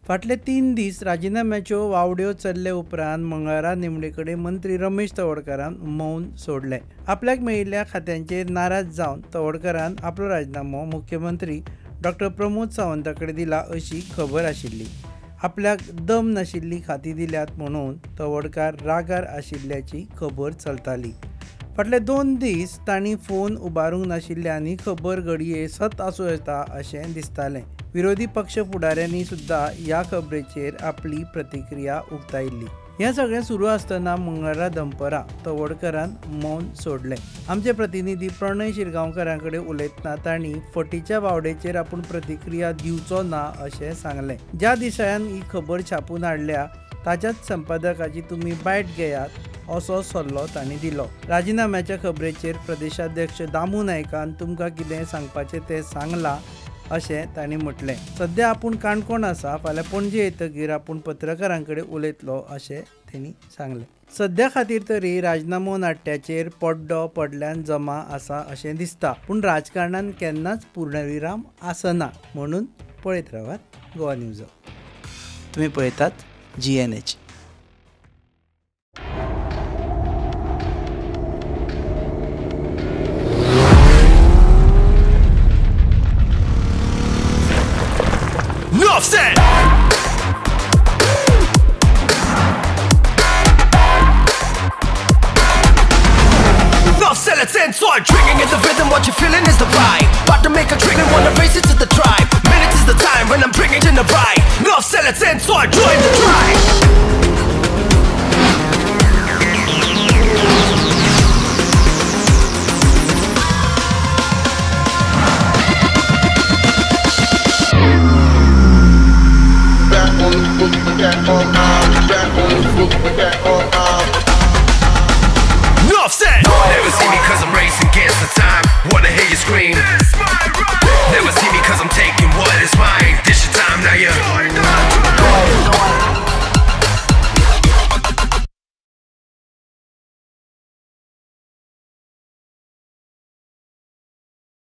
फाटले 3 दीस राजिनाम्याच्यो वावड्यो चल्ले उपरांत मंगळारा निमणे कडेन मंत्री रमेश तवडकारान मौन सोडलें। आपल्याक मेळिल्ल्या खात्यांचेर नाराज जावन तवडकारान आपलो राजिनामो मुख्यमंत्री डॉक्टर प्रमोद सावंता कडेन दिला अशी खबर आशिल्ली। आपल्याक दम नाशिल्ली खाती दिल्यात म्हणून तवडकार रागार आशिल्ल्याची खबर चलताली। फाटले 2 दीस तांणी फोन उबारूंक नाशिल्ल्यान ही खबर घडये सत आसूं येता अशें दिसतालें। विरोधी पक्ष फुडाऱ्यांनी सुद्दां ह्या खबरेचेर आपली प्रतिक्रिया उक्तायल्ली। हें सगळें सुरू आसतना मंगळारा दनपरां तवडकारान मौन सोडलें। आमचे प्रतिनिधी प्रणय शिरगांवकारा कडेन उलयतना तांणी फटीच्या वावडेचेर आपूण प्रतिक्रिया दिवचो ना अशें सांगलें। ज्या दिसाळ्यान ही खबर छापून हाडल्या ताच्याच संपादकाची तुमी बायट घेयात असो सल्लो तांणी दिलो। राजिनाम्याच्या खबरेचेर प्रदेशाध्यक्ष दामू नायकान तुमकां कितें सांगपाचें तें सांगलां अशें तांणी म्हटलें। सद्या आपूण काणकोण आसा, फाल्यां पणजे येतकीर आपूण पत्रकारां कडेन उलयतलो अशें तेणी सांगलें। सद्या खातीर तरी राजिनामो नाट्याचेर पड्डो पडल्यान जमा आसा अशें दिसता, पूण राजकारणान केन्नाच पूर्णविराम आसना म्हणून पळयत रावात गोवा न्यूज। तुमी पळयतात GNH। Offset. Offset, let's end start drinking in the rhythm. What you're feeling is the vibe. About to make a drink and wanna race it to the tribe. Minutes is the time when I'm bringing in the ride. Offset, let's end start join the tribe. Back on the foot with that on, back on the foot with that on.